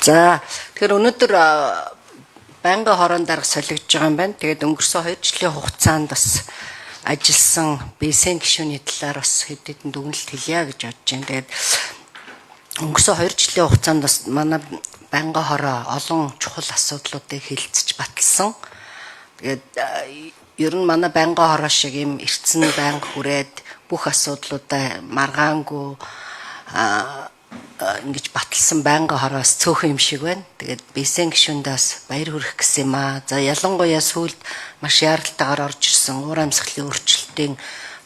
За, тэгэхээр өнөөдөр байнгын хорон дарга солигдож байгаа юм байна. Тэгээд өнгөрсөн 2 жилийн хугацаанд бас ажилласан БСН гишүүний талаар бас хэд хэдэн дүгнэлт хэлье гэж бодож байна. Тэгээд өнгөрсөн 2 жилийн хугацаанд бас манай байнгын хороо олон чухал асуудлуудыг хэлцэж баталсан. Тэгээд ер нь манай байнгын хороо шиг юм эрдсэн байнга хүрээд бүх асуудлуудаа маргаангүй ингэж баталсан байнгын хороос цөөхөн юм шиг байна. Тэгээд БСН гишүүндээс баяр хүргэх гэсэн юм аа. За, ялангуяа сүүлд маш яаралтайгаар орж ирсэн уур амьсгалын өөрчлөлтийн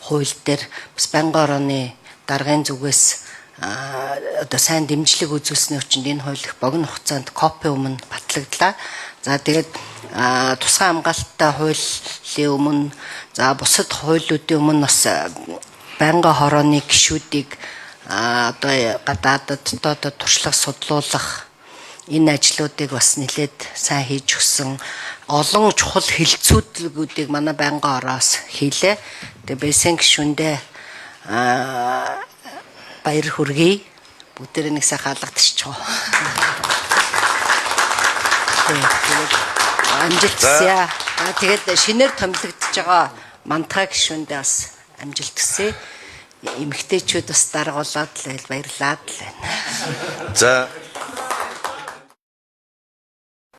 хууль дээр бас байнгын хорооны даргын зүгээс одоо сайн дэмжлэг үзүүлсний хүчинд энэ хууль их богино хугацаанд копи өмнө батлагдлаа. За, тэгээд тусгай хамгаалалттай хуулийн өмнө, за, бусад хуулиудын өмнө бас байнгын хорооны гишүүдийг одоо гадаадад, дотоодод туршлага судлуулах энэ ажлуудыг бас нэлээд сайн хийж өгсөн. Олон чухал хэлцүүдүүдийг манай байнгын хороос хийлээ. Тэгээ БСН гишүүндээ баяр хүргэе. Бүгдээрээ нэг сайхан алгадчихоо. Тэгээд амжилт хүсье. Тэгээд шинээр томилогдож байгаа мантаа гишүүндээ бас амжилт хүсье. Эмэгтэйчүүд бас дарга болоод л баярлаад л байна. За.